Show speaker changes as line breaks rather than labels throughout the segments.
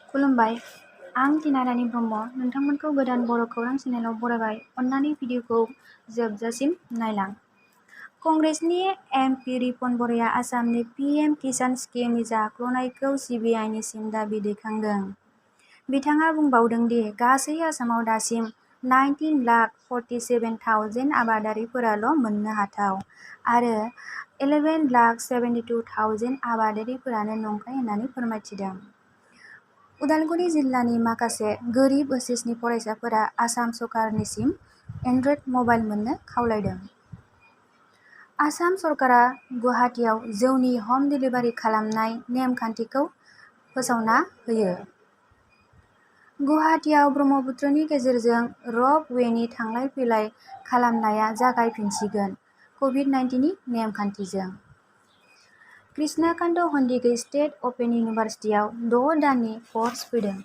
खुलुमबाय, आं टिना रानी ब्रह्म नोंथांमोनखौ गोदान बर' खौरां चेनेलाव बरायबाय। अन्नानै भिडिअखौ जोबजासिम नायलां। कंग्रेसनि एमपि रिपन बर'आ आसामनि पिएम किसान स्किमनि जाख्ल'नायखौ सिबिआइनिसिम दाबि दैखांदों। बिथाङा बुंबावदों दि गासै आसामाव दासिम 19,47,000 आबादारिफोराल' मोननो हाथाव आरो 11,72,000 आबादारिफोरानो नंखाय होननानै फोरमायथिदों। उदालगुरि जिल्लानि माखासे गोरिब ओचएसनि फरायसाफोरा आसाम सरकारनिसिम एन्ड्रइड मबाइल मोननो खावलायदों। आसाम सरकारा गुवाहाटीआव जौनि हम डिलिभारि खालामनाय नेम खान्थिखौ फोसावना होयो। गुवाहाटीआव ब्रह्मपुत्रनि गेजेरजों रप वेनि थांलाय फैलाय खालामनाया जागायफिनसिगोन कभिड-19 नेम खान्थिजों। कृष्णाकान्त हन्डिगै स्टेट अपेन इउनिभार्सिटियाव 6 दाननि कर्स फैदों।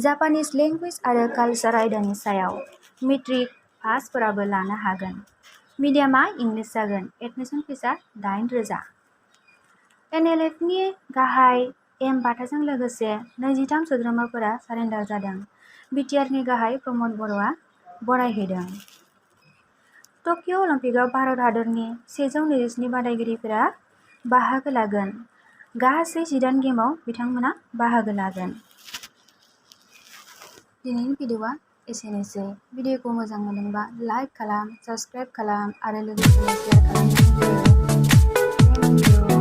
जापानिज लेंगुवेज आरो कालचार आयदानि सायाव मेट्रिक पासफोराबो लानो हागोन। मिडियामआ इंलिस जागोन। एडमिसन फिसआ 8,000। एनएलएफनि गाहाय एम बाथाजों लोगोसे 23 सोद्रोमाफोरा सारेन्डार जादों। बिटिआरनि गाहाय प्रमद बर'आ बरायहैदों। टकिय' अलिम्पिकआव भारत हादरनि 127 बादायगिरिफोरा बाहागो लागोन। गासै 18 गेमआव बिथांमोना बाहागो लागोन। दिनैनि भिडिअ'आ एसेनोसै। भिडिअ'खौ मोजां मोनदोंबा लाइक खालाम, साबस्क्राइब खालाम आरो लोगोफोरनो शेयार खालामनानै हो। Thank you.